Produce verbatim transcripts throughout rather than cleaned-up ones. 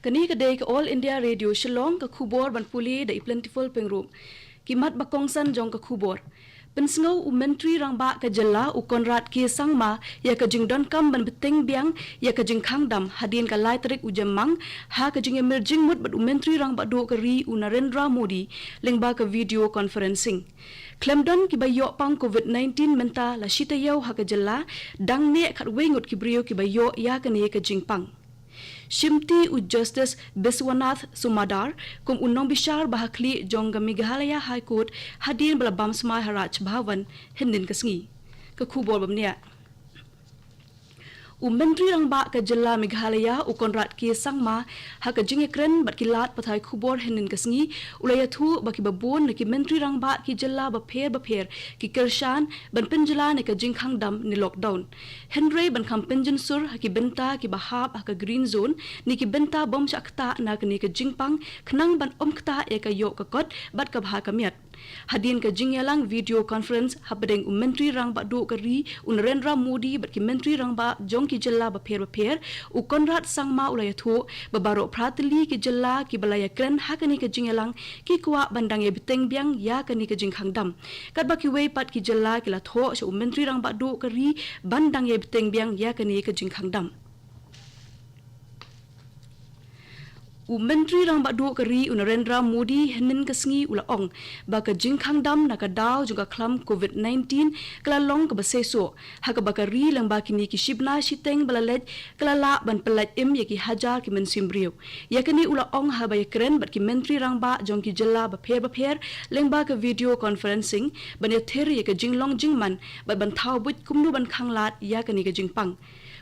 Kane ka dei ka All India Radio Shillong, ka khubor ban pule da i Plentiful Pyngrope. Ki mat ba kongsan jong ka khubor. Pynsngew u Myntri Rangbah ka jylla u Conrad K Sangma ïa ka jingdonkam ban bteng biang ïa ka jingkhang dam hadien ka lai tarik u Jymmang, ha ka jingïamir jingmut bad u Myntri Rangbah Duh ka ri u Narendra Modi lyngba ka video conferencing. Khlem don kiba ïoh pang covid nineteen mynta la shi taïew ha ka jylla, dang neh khatwei ngut ki briew kiba ïoh ïa kane ka jingpang. Shimti u Justice Biswanath Sumadar kum u nongbishar ba ha khlieh jong ka Meghalaya High Court hadien ba la bam smai ha Raj Bhavan hynnin ka sngi. Ka khubor ba bniah. U Myntri Rangbah ka jylla Meghalaya u Conrad K Sangma, ha ka jingïakren bad ki lad pathai khubor hynnin ka sngi, u la ïathuh ba kiba bun na ki Myntri Rangbah ki jylla bapher bapher ki kyrshan ban pynjlan ïa ka jingkhang dam ne lockdown. Hynrei ban kham pynjynsur ha ki bynta kiba hap ha ka green zone ne ki bynta bym shah ktah na kane ka jingpang, khnang ban ym ktah ïa ka ïoh ka kot bad ka bha ka miat. Hadien ka jingïalang video conference hapdeng u Myntri Rangbah Duh ka ri u Narendra Modi bad ki Myntri Rangbah jong ki jylla bapher bapher, u Conrad Sangma u la ïathuh ba baroh phra tylli ki jylla kiba la ïakren ha kane ka jingïalang ki kwah ban dang ïa bteng biang ïa kane ka jingkhang dam. Katba kiwei pat ki jylla ki la thoh sha u Myntri Rangbah Duh ka ri ban dang ïa bteng biang ïa kane ka jingkhang dam. U Myntri Rangbah Duh ka ri u Narendra Modi hynnin ka sngi u la ong ba ka jingkhang dam na ka daw jong ka khlam covid nineteen ka la long kaba seisoh, ha kaba ka ri lyngba kine ki shibnai shiteng ba la leit ka la lah ban pyllait im ïa ki hajar ki mynsiem briew. Ïa kane u la ong haba ïakren bad ki Myntri Rangbah jong ki jylla bapher bapher lyngba ka video conferencing, ban ïathir ïa ka jinglong jingman bad ban thaw buit kumno ban khanglad ïa kane ka jingpang.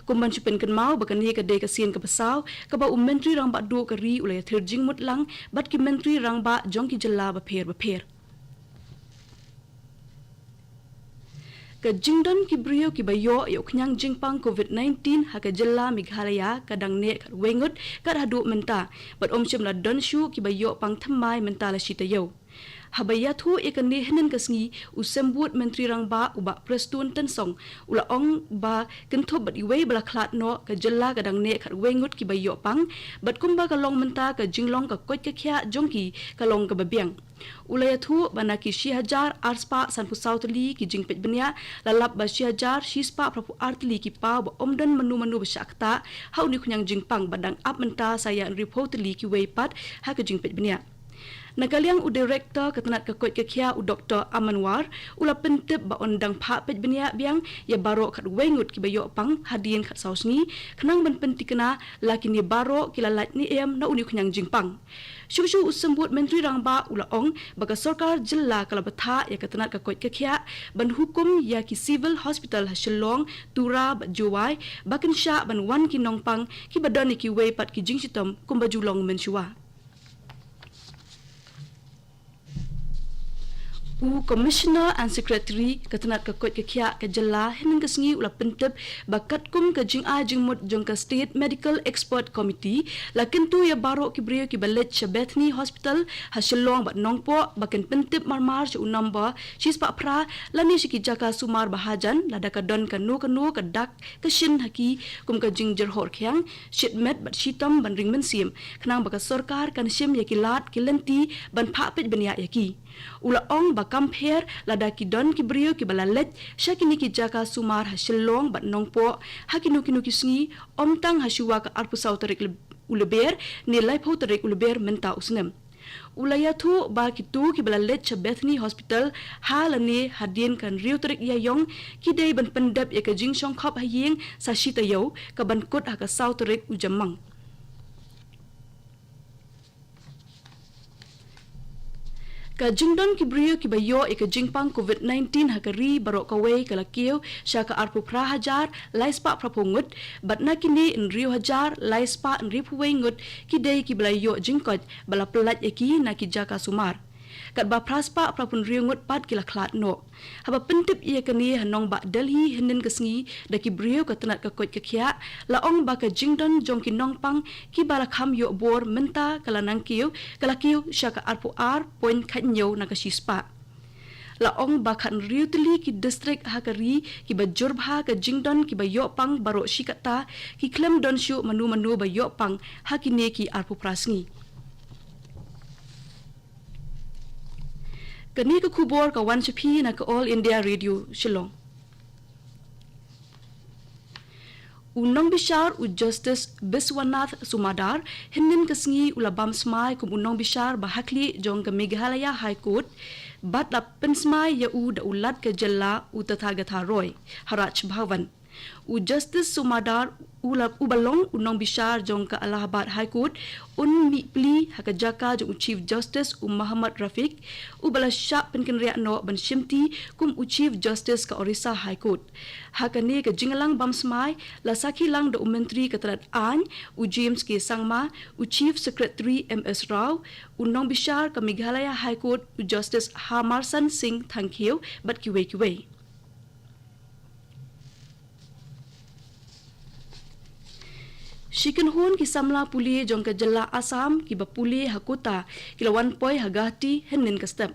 Kum ban shu pynkynmaw ba kane ka dei ka sien kaba saw kaba u Myntri Rangbah Duh ka ri u la ïathir jingmut lang bad ki Myntri Rangbah jong ki jylla bapher bapher. Ka jingdon ki briew kiba ïoh ïa u khñiang jingpang covid nineteen ha ka jylla Meghalaya ka dang neh khatwei ngut kat haduh mynta, bad ym shym la don shuh kiba ïoh pang thymmai mynta la shi taïew. Haba ïathuh ïa kane hynnin ka sngi, u Symbud Myntri Rangbah u Bah Prestone Tynsong u la ong ba kynthup bad iwei ba la khlad noh, ka jylla ka dang neh khatwei ngut kiba ïoh pang, bad kumba ka long mynta ka jinglong ka koit ka khiah jong ki ka long kaba biang. U la ïathuh ba na ki shi hajar arspah sanphew saw tylli ki jingpeit bniah, la lap ba shi hajar shispah phraphew ar tylli ki paw ba ym don mano mano ba shah ktah ha une u khñiang jingpang, bad dang ap mynta sa ïa hynriewphew tylli kiwei pat ha ka jingpeit bniah. Na ka liang u Director ka tnat ka koit ka khiah u Doktor Aman War u la pyntip ba yn dang phah peit bniah biang ïa baroh khatwei ngut kiba ïoh pang hadien khatsaw sngi, khnang ban pynthikna la kine baroh ki la lait ne em na une u khñiang jingpang. Shuh shuh u Symbud Myntri Rangbah u la ong ba ka sorkar jylla ka la bthah ïa ka tnat ka koit ka khiah ban hukum ïa ki Civil Hospital ha Shillong, Tura bad Jowai ba kin shah ban wan ki nongpang kiba don ïa kiwei pat ki jingshitom kumba ju long mynshuwa. U Commissioner and Secretary ka tnat ka koit ka khiah ka jylla hynnin ka sngi u la pyntip ba katkum ka jingai jingmut jong ka State Medical Expert Committee, la kyntu ïa baroh ki briew kiba leit sha Bethany Hospital ha Shillong bad Nongpoh ba kin pyntip marmar sha u number shispah phra lane sha ki jaka sumar ba hajan lada ka don kano kano ka dak ka shin ha ki, kum ka jingjyrhoh rkhiang, shit met bad shitom ban ring mynsiem, khnang ba ka sorkar kan shim ïa ki lad ki lynti ban phah peit bniah ïa ki. U la ong ba kam pher lada ki don ki briew kiba la leit sha kine ki jaka sumar ha Shillong bad Nongpoh ha kino kino ki sngi, ym tang ha shuwa ka arphew saw tarik u Lber ne laiphew tarik u Lber mynta u snem. U la ïathuh ba kito kiba la leit sha Bethany Hospital ha lane hadien ka hynriew tarik Ïaïong ki dei ban pyndep ïa ka jingshongkhop ha ïing sa shi taïew, kaban kut ha ka saw tarik u Jymmang. Ka jingdon ki briew kiba ïoh ïa ka jingpang covid nineteen ha ka ri baroh kawei ka la kiew sha ka arphew phra hajar lai spah phraphew ngut, bad na kine hynriew hajar lai spah hynriewphew wei ngut ki dei kiba la ïoh jingkoit ba la pyllait ïa ki na ki jaka sumar. Katba phra spah phraphew hynriew ngut pat ki la khlad noh. Haba pyntip ïa kane ha nongbah Delhi hynnin ka sngi da ki briew ka tnat ka koit ka khiah, la ong ba ka jingdon jong ki nongpang kiba la kham ïoh bor mynta ka la nang kiew, ka la kiew sha ka arphew ar point khathynñiew na ka shi spah. La ong ba khathynriew tylli ki district ha ka ri kiba jur bha ka jingdon kiba ïoh pang baroh shi katta, ki khlem don shuh mano mano ba ïoh pang ha kine ki arphew phra sngi. Kane ka khubor ka wan sha phi na ka All India Radio Shillong. U nongbishar u Justice Biswanath Sumadar, hynnin ka sngi u la bam smai kum u nongbishar ba hakhlieh jong ka Meghalaya High Court, bad la pynsmai ïa u da u Lat ka jylla u Tathagatha Roy ha Raj Bhavan. U Justice Sumadar u la, uba long u nongbishar jong ka Allahabad High Court, un mih pli ha ka jaka jong u Chief Justice u Muhammad Rafiq, uba la shah pynkynriah noh ban shimti kum u Chief Justice ka Orissa High Court. Ha kane ka jingïalang bam smai, la sakhi lang da u Myntri ka tnad aiñ u James K Sangma, u Chief Secretary M S Rao, u nongbishar ka Meghalaya High Court u Justice Hamarsan Singh Thangkhiew bad kiwei kiwei. Shi kynhun ki samla pule jong ka jylla Assam kiba pule ha quota ki la wan poi ha Guwahati hynnin ka step.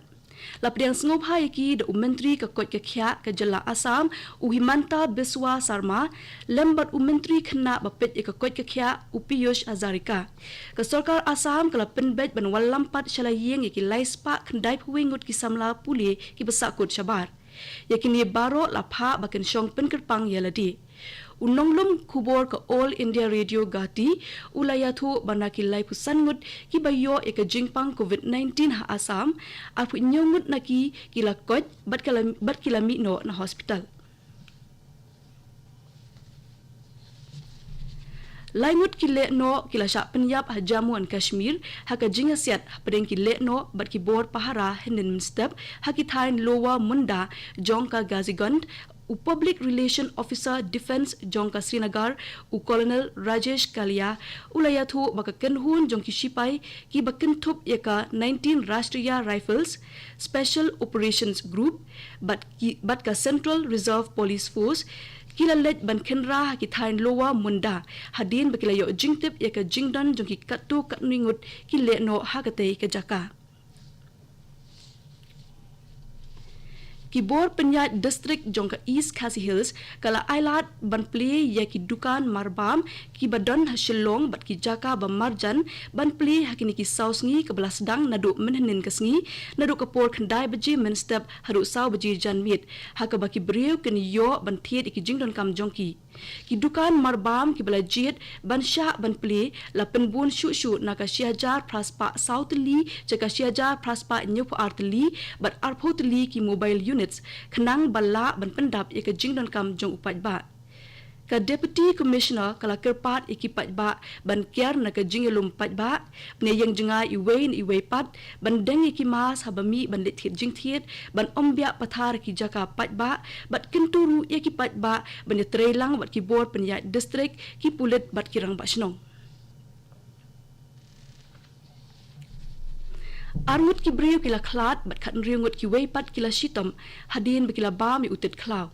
La pdiang sngewbha ïa ki da u Myntri ka koit ka khiah ka jylla Assam u Himanta Biswa Sarma, lem bad u Myntri khynnah ba peit ïa ka koit ka khiah u Piyush Hazarika. Ka sorkar Assam ka la pynbeit ban wallam pat sha la ïing ïa ki lai spah khyndai phew wei ngut ki samla pule kiba sahkut shabar. Ïa kine baroh la phah ba kin shong pynkyrpang ïa lade. U nonglum khubor ka All India Radio Guwahati u la ïathuh ba na ki laiphew san ngut kiba ïoh ïa ka jingpang covid nineteen ha Assam, arphew hynñiew ngut na ki ki la koit bad ki la, bad ki la mih noh na hospital. Lai ngut ki lehnoh ki la shah pynïap ha Jammu and Kashmir ha ka jingïasiat hapdeng ki lehnoh bad ki bor pahara hynnin mynstep ha ki thaiñ Lower Munda jong ka Ghazigund. U Public Relation Officer Defence jong ka Srinagar, u Colonel Rajesh Kalia, u la ïathuh ba ka kynhun jong ki shipai kiba kynthup ïa ka nineteen Rashtriya Rifles Special Operations Group bad ki, bad ka Central Reserve Police Force, ki la leit ban khynra ha ki thaiñ Lower Munda hadien ba ki la ïoh jingtip ïa ka jingdon jong ki katto katne ngut ki lehnoh ha katei ka jaka. Ki bor pynïaid district jong ka East Khasi Hills ka la ailad ban plie ïa ki dukan marbam kiba don ha Shillong bad ki jaka ba marjan ban plie ha kine ki saw sngi kaba la sdang naduh mynhynnin ka sngi, naduh ka por khyndai baje mynstep haduh saw baje janmiet, ha kaba ki briew kin ïoh ban thied ïa ki jingdonkam jong ki. Ki dukan marbam kiba la jied ban shah ban plie la pynbun shuh shuh na ka shi hajar phra spah saw tylli sha ka shi hajar phra spah hynñiewphew ar tylli bad arphew tylli ki mobile units, khnang ba lah ban pyndap ïa ka jingdonkam jong u paidbah. Ka Deputy Commissioner ka la kyrpad ïa ki paidbah ban kiar na ka jingïalum paidbah, ban ïeng jngai iwei na iwei pat, ban deng ïa ki mask haba mih ban leit thied jingthied, ban ym biah pathar ha ki jaka paidbah, bad kyntu ruh ïa ki paidbah ban ïatrei lang bad ki bor pynïaid district, ki pulit bad ki rangbah shnong. Ar ngut ki briew ki la khlad bad khathynriew ngut kiwei pat ki la shitom hadien ba ki la bam ïa u tit khlaw.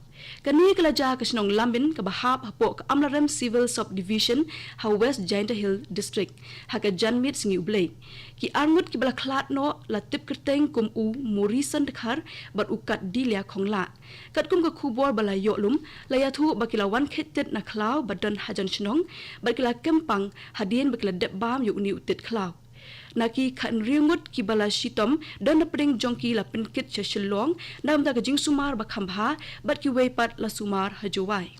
Kane ka la jia ha ka shnong Lamin kaba hap hapoh ka Amlarem Civil Subdivision ha West Jaintia Hills District ha ka janmiet sngi U Blei. Ki ar ngut kiba la khlad noh la tip kyrteng kum u Morrison Dkhar bad u Katdilia Khonglah. Katkum ka khubor ba la ïoh lum, la ïathuh ba ki la wan kheit tit na khlaw ba don hajan shnong bad ki la kem pang hadien ba ki la dep bam ïa une u tit khlaw. Na ki khathynriew ngut kiba la shitom, don napdeng jong ki la pynkit sha Shillong na bynta ka jingsumar ba kham bha, bad kiwei pat la sumar ha Jowai.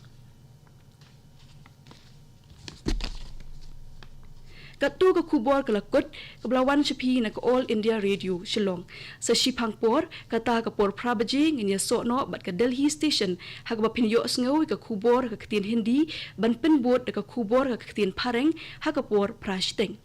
Katto ka khubor ka la kut kaba la wan sha phi na ka All India Radio Shillong. Sa shiphang por, kata ka por phra baje ngin ïasoh noh bad ka Delhi Station ha kaba phin ïohsngew ïa ka khubor ha ka ktien Hindi, ban pynbud da ka khubor ha ka ktien Phareng ha ka por phra shiteng.